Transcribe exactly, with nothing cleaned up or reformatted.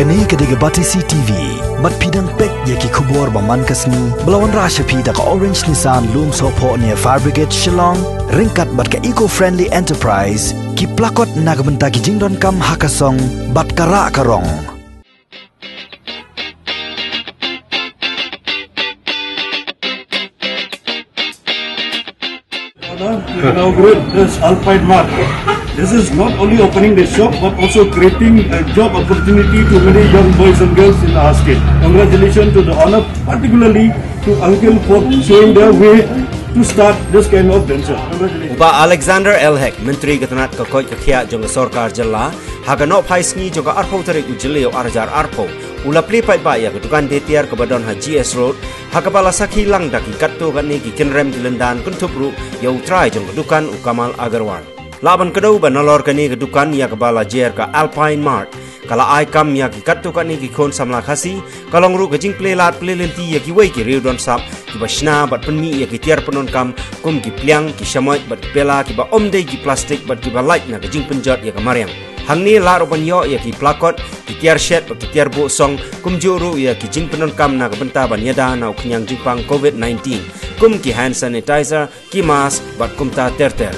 Kane ka dei ka Batesi T V. Bad phi dang peit ïa ki khubor ba man ka sngi ba la wanrah sha phi da ka Orange Nissan Lumsohphoh near Fire Brigade Shillong, ryngkat bad ka Eco Friendly Enterprise, ki plakot na ka bynta ki jingdonkam ha ka song bad ka rah ka rong. To inaugurate this Alpine Mart. This is not only opening the shop but also creating a job opportunity to many young boys and girls in our state. Congratulations to the owner, particularly to Uncle for showing their way to start this kind of venture. Congratulations. U Bah Alexander L Hek, Myntri ka tnat ka koit ka khiah jong ka sorkar jylla, ha ka nohphai sngi jong ka arphew tarik u Jylliew ar hajar arphew, u la plie paidbah ïa ka dukan dei tiar kaba don ha G S Road, ha kaba la sakhi lang da ki katto katne ki kynrem ki lyndan, kynthup ruh ïa u trai jong ka dukan u Kamal Agarwal. Lah ban kdew ba nalor kane ka dukan ïa kaba la jer ka Alpine Mart, ka la ai kam ïa ki katto katne ki khun samla Khasi, ka long ruh ka jingplie lad plie lynti ïa kiwei ki riew don sap kiba shna bad pynmih ïa ki tiar pyndonkam kum ki pliang, ki shamoit bad ki pela kiba ym dei ki plastik bad kiba lait na ka jingpynjot ïa ka mariang. Hangne lah ruh ban ïoh ïa ki plakot, ki tiar shet bad ki tiar buh song, kumjuh ruh ïa ki jingpyndonkam na ka bynta ban ïada na u khñiang jingpang covid nineteen, kum ki hand sanitizer, ki mask bad kumta ter ter.